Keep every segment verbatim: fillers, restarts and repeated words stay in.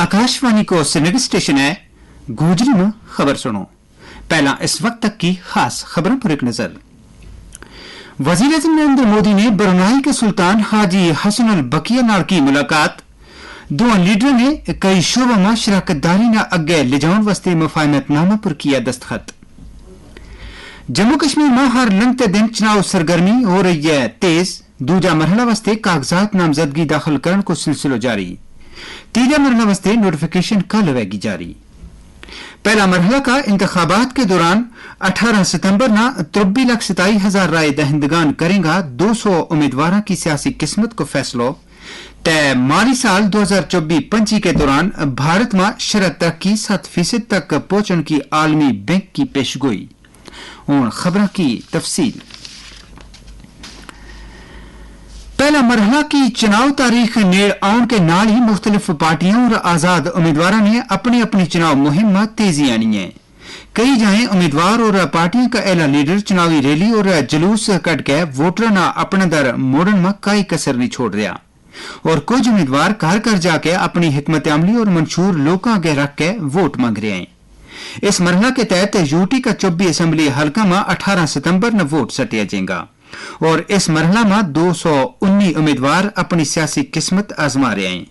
آکاشوانی کو سرینگر اسٹیشن ہے۔ گوجری ما خبر سنو۔ پہلاں اس وقت تک کی خاص خبروں پر ایک نظر۔ وزیر اعظم نریندر مودی نے برونائی کے سلطان حاجی حسن البقیہ نال کی ملاقات۔ دواں لیڈراں نے کئی شعبوں ما شراکت داری نا اگے لے جاؤن واسطے مفاہمت نامہ پر کیا دستخط۔ جموں کشمیر ما ہر لنگتے دن چناؤ سرگرمی ہو رہی ہے تیز۔ دوجا مرحلہ واسطے کاغذات نامزدگی داخل کرن کو سلسلو جاری۔ تیجا مرحلہ واسطے نوٹیفکیشن کل ہوئے گی جاری۔ پہلا مرحلہ کا انتخابات کے دوران اٹھارہ ستمبر نا تربی لکھ ستائی ہزار رائے دہندگان کریں گا۔ دو سو امیدواراں کی سیاسی قسمت کو فیصلو۔ تے مالی سال دو ہزار چوبی پنچی کے دوران بھارت ما شرح ترقی ست فیصد تک پہنچن کی عالمی بینک کی پیش گوئی۔ ہن خبراں کی تفصیل۔ پہلا مرحلہ کی چناؤ تاریخ نیڑ آؤن کے نال ہی مختلف پارٹیاں اور آزاد امیدواراں نے اپنی اپنی چناؤ مہم ما تیزی آنی ہے۔ کئی جائیں امیدوار اور پارٹیاں کا اہلا لیڈر چناوی ریلی اور جلوس کٹ کے ووٹراں نا اپنا در موڑن ما کائی کسر نہیں چھوڑ رہیا۔ اور کچھ امیدوار گھر گھر جا کے اپنی حکمت عملی اور منشور لوکاں کے رکھ کے ووٹ مانگ رہے ہیں۔ اس مرحلہ کے تحت یوٹی کا چوبی اسمبلی حلقہ ما اٹھارہ ستمبر نا ووٹ سٹیا جائیں گا۔ اور اس مرحلہ ما دو سو انی امیدوار اپنی سیاسی قسمت آزما رہے ہیں۔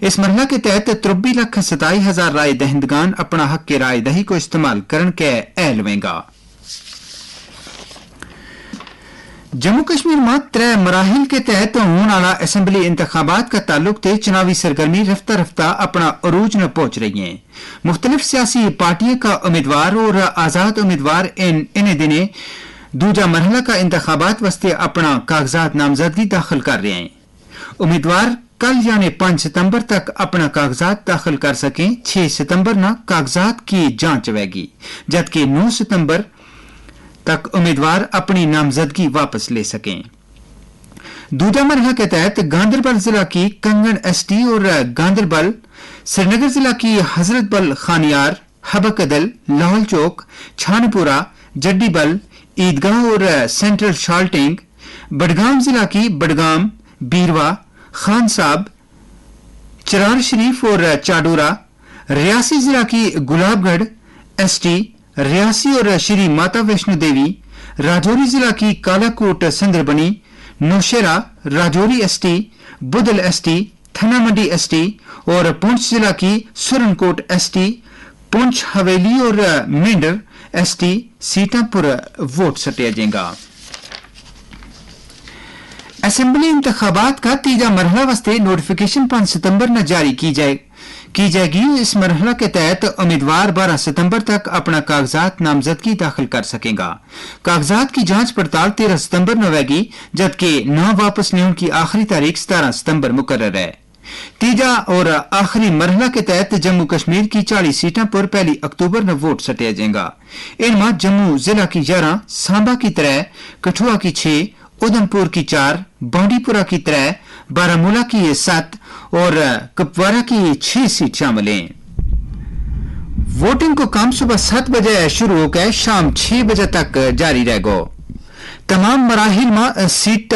اس مرحلہ کے تحت تربی لکھ ستائی ہزار رائے دہندگان اپنا حق کے رائے دہی کو استعمال کرن کے اہل ہوئیں گا۔ جموں کشمیر ما ترے مراحل کے تحت ہون آلا اسمبلی انتخابات کا تعلق تے چناوی سرگرمی رفتہ رفتہ اپنا عروج نہ پہنچ رہی ہیں۔ مختلف سیاسی پارٹیاں کا امیدوار اور آزاد امیدوار ان انہیں دنیں دوجا مرحلہ کا انتخابات واسطے اپنا کاغذات نامزدگی داخل کر رہے ہیں۔ امیدوار کل یعنی پانچ ستمبر تک اپنا کاغذات داخل کر سکیں۔ چھ ستمبر نا کاغذات کی جانچ ہوئے گی، جبکہ نو ستمبر تک امیدوار اپنی نامزدگی واپس لے سکیں۔ دوجا مرحلہ کے تحت گاندربل ضلع کی کنگن ایس ٹی اور گاندربل، سرینگر ضلع کی حضرت بل خانیار، ہبکدل، لال چوک، چھانپورہ، جڈی بل، عیدگاہ اور سینٹرل شالٹنگ، بڈگام ضلع کی بڈگام، بیروا، خان صاحب، چرار شریف اور چاڈورہ، ریاسی ضلع کی گلاب گڑھ، ایس ٹی، ریاسی اور شری ماتا ویشنو دیوی، راجوری ضلع کی کالا کوٹ سندربنی، نوشہرہ، راجوری ایس ٹی، بدل ایس ٹی، تھنا منڈی ایس ٹی اور پونچھ ضلع کی سرن کوٹ ایس ٹی، پونچھ حویلی اور مینڈر ایس ٹی سیٹاں پر ووٹ سٹیا جائیں گا۔ اسمبلی انتخابات کا تیجا مرحلہ واسطے نوٹیفکیشن پانچ ستمبر نا جاری کی جائے کی جائے گی۔ اس مرحلہ کے تحت امیدوار بارہ ستمبر تک اپنا کاغذات نامزدگی داخل کر سکیں گا۔ کاغذات کی جانچ پڑتال تیرہ ستمبر نہ ہوئے گی، جبکہ ناں واپس لیون کی آخری تاریخ ستارہ ستمبر مقرر ہے۔ تیجا اور آخری مرحلہ کے تحت جموں کشمیر کی چالیس سیٹاں پر پہلی اکتوبر نہ ووٹ سٹیا جائیں گا۔ ان ماہ جموں ضلع کی یارہ، سانبا کی ترے، کٹھوا کی چھ، ادھمپور کی چار، بانڈی پورہ کی ترے، بارہ مولہ کی ست اور کپوارہ کی چھ سیٹ شامل ہیں۔ ووٹنگ کو کام صبح ست بجے شروع ہو کے شام چھ بجے تک جاری رہ گو۔ تمام مراحل ما سیٹ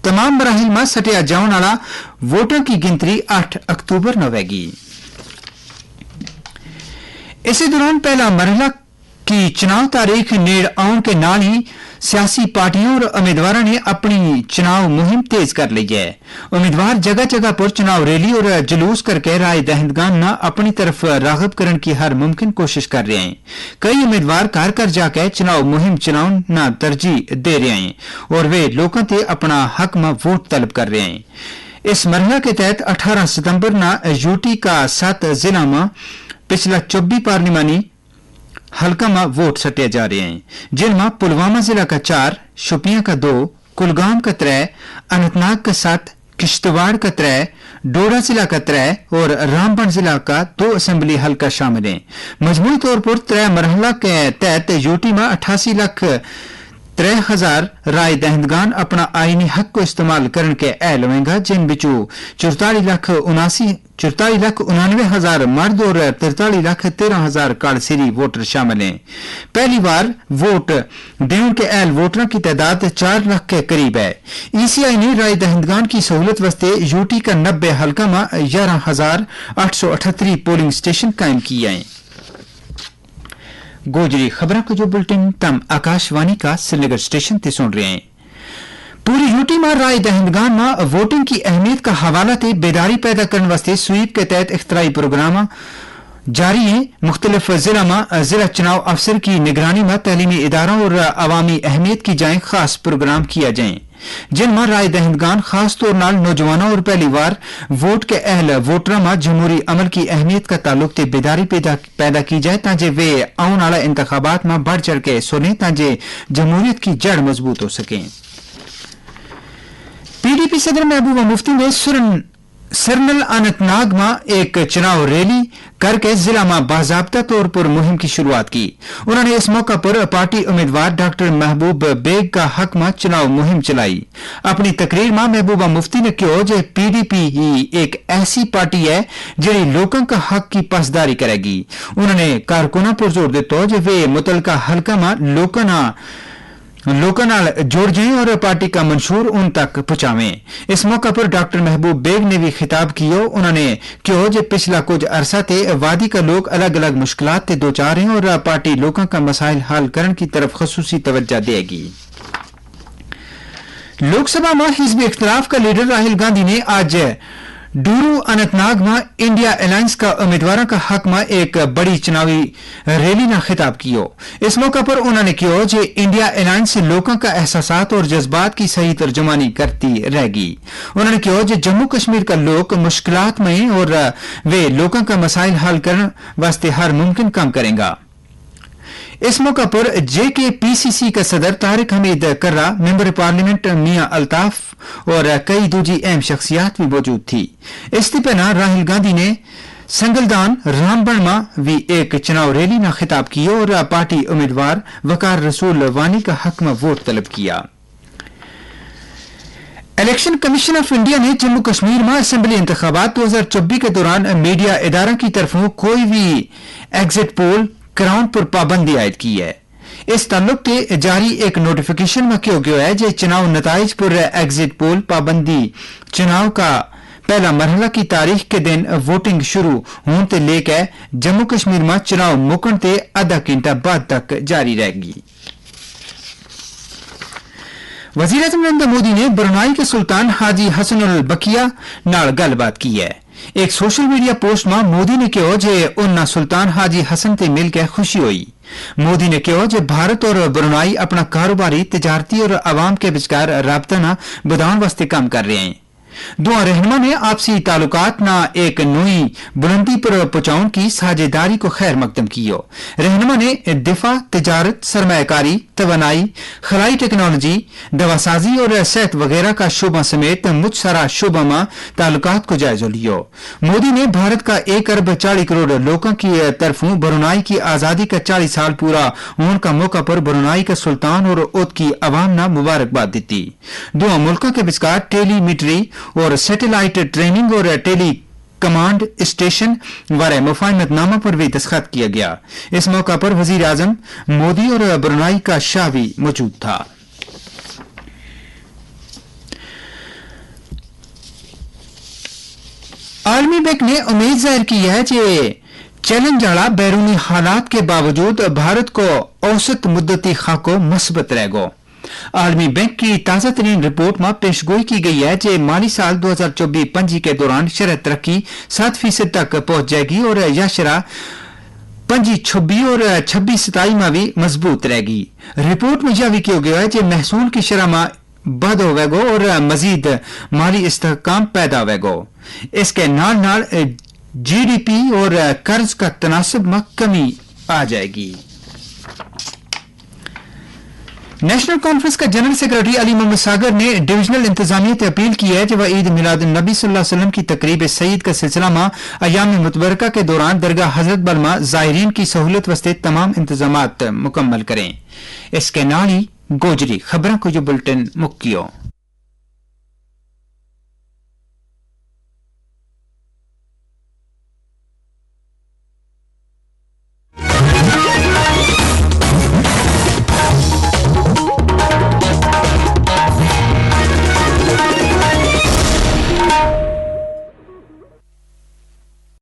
تمام مراحل ما سٹیا جاؤن آلا ووٹاں کی گنتری اٹھ اکتوبر نہ ہوئے گی۔ اسے دوران پہلا مرحلہ کی چناؤ تاریخ نیڑ آؤن کے نال ہی سیاسی پارٹیاں اور امیدواراں نے اپنی چناؤ مہم تیز کر لئی ہے۔ امیدوار جگہ جگہ پر چناؤ ریلی اور جلوس کر کے رائے دہندگان نا اپنی طرف راغب کرن کی ہر ممکن کوشش کر رہے ہیں۔ کئی امیدوار گھر گھر جا کے چناؤ مہم چلاؤن نا ترجیح دے رہے ہیں اور ویہ لوکاں تے اپنا حق ما ووٹ طلب کر رہے ہیں۔ اس مرحلہ کے تحت اٹھارہ ستمبر نا یوٹی کا ست ضلع ما پچھلا چوبی پارلیمانی حلقہ ما ووٹ سٹیا جا رہے ہیں، جن ما پلوامہ ضلع کا چار، شوپیاں کا دو، کلگام کا ترے، اننت ناگ کا ست، کشتواڑ کا ترے، ڈوڈا ضلع کا ترے اور رامبن ضلع کا دو اسمبلی حلقہ شامل ہیں۔ مجموعی طور پر ترے مرحلہ کے تحت یوٹی ما اٹھاسی لکھ ترے ہزار رائے دہندگان اپنا آئینی حق کو استعمال کرن کے اہل ہوئیں گا، جن بچو چرتالی لکھ اناسی چرتالی لکھ انانوے ہزار مرد اور ترتالی لکھ تیرہ ہزار کال سری ووٹر شامل ہیں۔ پہلی وار ووٹ دیون کے اہل ووٹراں کی تعداد چار لکھ کے قریب ہے۔ ای سی آئی نے رائے دہندگان کی سہولت واسطے یو ٹی کا نبے حلقہ ما یارہ ہزار آٹھ سو اٹھتری پولنگ اسٹیشن قائم کیے ہیں۔ گوجری خبراں کو جو بلٹن تم آکاشوانی کا سرینگر اسٹیشن تے سن رہے ہیں۔ پوری یو ٹی ما رائے دہندگان ما ووٹنگ کی اہمیت کا حوالہ تے بیداری پیدا کرن واسطے سویپ کے تحت اختراعی پروگرام جاری ہیں۔ مختلف ضلع ما ضلع چناؤ افسر کی نگرانی ما تعلیمی اداروں اور عوامی اہمیت کی جائیں خاص پروگرام کیا جائیں، جن ما رائے دہندگان خاص طور نال نوجوانوں اور پہلی وار ووٹ کے اہل ووٹراں ما جمہوری عمل کی اہمیت کا تعلق تے بیداری پیدا کی جائے تاں جے ویہ آؤن آلا انتخابات ما بڑھ چڑھ کے سنیں تاں جے جمہوریت کی جڑ مضبوط ہو سکیں۔ پی ڈی پی صدر محبوبہ مفتی نے سرنل اننت ناگ ما ایک چناؤ ریلی کر کے ضلع ما باضابطہ طور پر مہم کی شروعات کی۔ انہوں نے اس موقع پر پارٹی امیدوار ڈاکٹر محبوب بیگ کا حق ما چناؤ مہم چلائی۔ اپنی تقریر ما محبوبہ مفتی نے کہیو جے پی ڈی پی ہی ایک ایسی پارٹی ہے جیڑی لوکاں کا حق کی پاسداری کرے گی۔ انہوں نے کارکناں پر زور دیتو جے ویہ متعلقہ حلقہ ما لوکاں نا لوکاں نال جڑ جائیں اور پارٹی کا منشور ان تک پہنچاویں۔ اس موقع پر ڈاکٹر محبوب بیگ نے وی خطاب کیو۔ انہوں نے کہیو جے پچھلا کچھ عرصہ تے وادی کا لوگ الگ الگ مشکلات تے دوچار ہیں اور پارٹی لوکاں کا مسائل حل کرن کی طرف خصوصی توجہ دے گی۔ لوک سبھا ما حزب اختلاف کا لیڈر راہل گاندھی نے آج ڈورو اننت ناگ ما انڈیا الائنس کا امیدواراں کا حق ما ایک بڑی چناوی ریلی نا خطاب کیو۔ اس موقع پر انہوں نے کہیو جے انڈیا الائنس لوکاں کا احساسات اور جذبات کی صحیح ترجمانی کرتی رہ گی۔ انہوں نے کہیو جے جموں کشمیر کا لوک مشکلات میں ہیں اور ویہ لوکاں کا مسائل حل کرن واسطے ہر ممکن کام کریں گا۔ اس موقع پر جے کے پی سی سی کا صدر طارق حمید کرا، ممبر پارلیمنٹ میاں الطاف اور کئی دوجی اہم شخصیات بھی موجود تھی۔ اس تے پہنا راہل گاندھی نے سنگلدان رامبن ما وی ایک چناؤ ریلی نا خطاب کیو اور پارٹی امیدوار وقار رسول وانی کا حق ما ووٹ طلب کیا۔ الیکشن کمیشن آف انڈیا نے جموں کشمیر ما اسمبلی انتخابات دو ہزار چوبی کے دوران میڈیا ادارہ کی طرفوں کوئی وی ایگزٹ پول کراؤن پر پابندی عائد کی ہے۔ اس تعلق تے جاری ایک نوٹیفکیشن ما کہیو گیو ہے جے چناؤ نتائج پر ایگزٹ پول پابندی چناؤ کا پہلا مرحلہ کی تاریخ کے دن ووٹنگ شروع ہون تے لے کے جموں کشمیر ما چناؤ مکن تے ادھا گھنٹہ بعد تک جاری رہ گی۔ وزیر اعظم نریندر مودی نے برونائی کے سلطان حاجی حسن البکیہ نال گل بات کی ہے۔ ایک سوشل میڈیا پوسٹ ما مودی نے کہیو جے انہاں سلطان حاجی حسن تے مل کے خوشی ہوئی۔ مودی نے کہیو جے بھارت اور برونائی اپنا کاروباری، تجارتی اور عوام کے بچکار رابطہ نا بدھان واسطے کم کر رہے ہیں۔ دواں رہنما نے آپسی تعلقات نا ایک نوئی بلندی پر پہنچاؤن کی ساجھیداری کو خیر مقدم کیو۔ رہنما نے دفاع، تجارت، سرمایہ کاری، توانائی، خلائی ٹیکنالوجی، دوا سازی اور صحت وغیرہ کا شعبہ سمیت مچ سارا شعبہ ما تعلقات کو جائزو لیو۔ مودی نے بھارت کا ایک ارب چالیس کروڑ لوکاں کی طرفوں برونائی کی آزادی کا چالیس سال پورا ہون کا موقع پر برونائی کا سلطان اور ات کی عوام نا مبارکباد دتی۔ دواں ملکاں کے بچکار ٹیلی میٹری اور سیٹلائٹ ٹریننگ اور ٹیلی کمانڈ اسٹیشن بارے مفاہمت نامہ پر بھی دستخط کیا گیا۔ اس موقع پر وزیر اعظم مودی اور برونائی کا شاہ بھی موجود تھا۔ عالمی بینک نے امید ظاہر کی ہے جے چیلنج آڑا بیرونی حالات کے باوجود بھارت کو اوسط مدتی خاکو مثبت رہ گو۔ عالمی بینک کی تازہ ترین رپورٹ ما پیش گوئی کی گئی ہے جے مالی سال دو ہزار چوبی پنجی کے دوران شرح ترقی سات فیصد تک پہنچ جائے گی اور یا شرح پنجی چھبی اور چھبی ستائی ما بھی مضبوط رہ گی۔ رپورٹ ما یا بھی کہیو گیو ہے جے محصول کی شرح ما بدھ ہووے گو اور مزید مالی استحکام پیدا ہووے گو۔ اس کے نال نال جی ڈی پی اور قرض کا تناسب ما کمی آ جائے گی۔ نیشنل کانفرنس کا جنرل سیکرٹری علی محمد ساگر نے ڈویژنل انتظامیہ تے اپیل کی ہے جے وہ عید میلاد النبی صلی اللہ علیہ وسلم کی تقریب سعید کا سلسلہ ما ایام متبرکہ کے دوران درگاہ حضرت بل ما زائرین کی سہولت واسطے تمام انتظامات مکمل کریں۔ اس کے نال ہی گوجری خبراں کو یوہ بلٹن مک گیو۔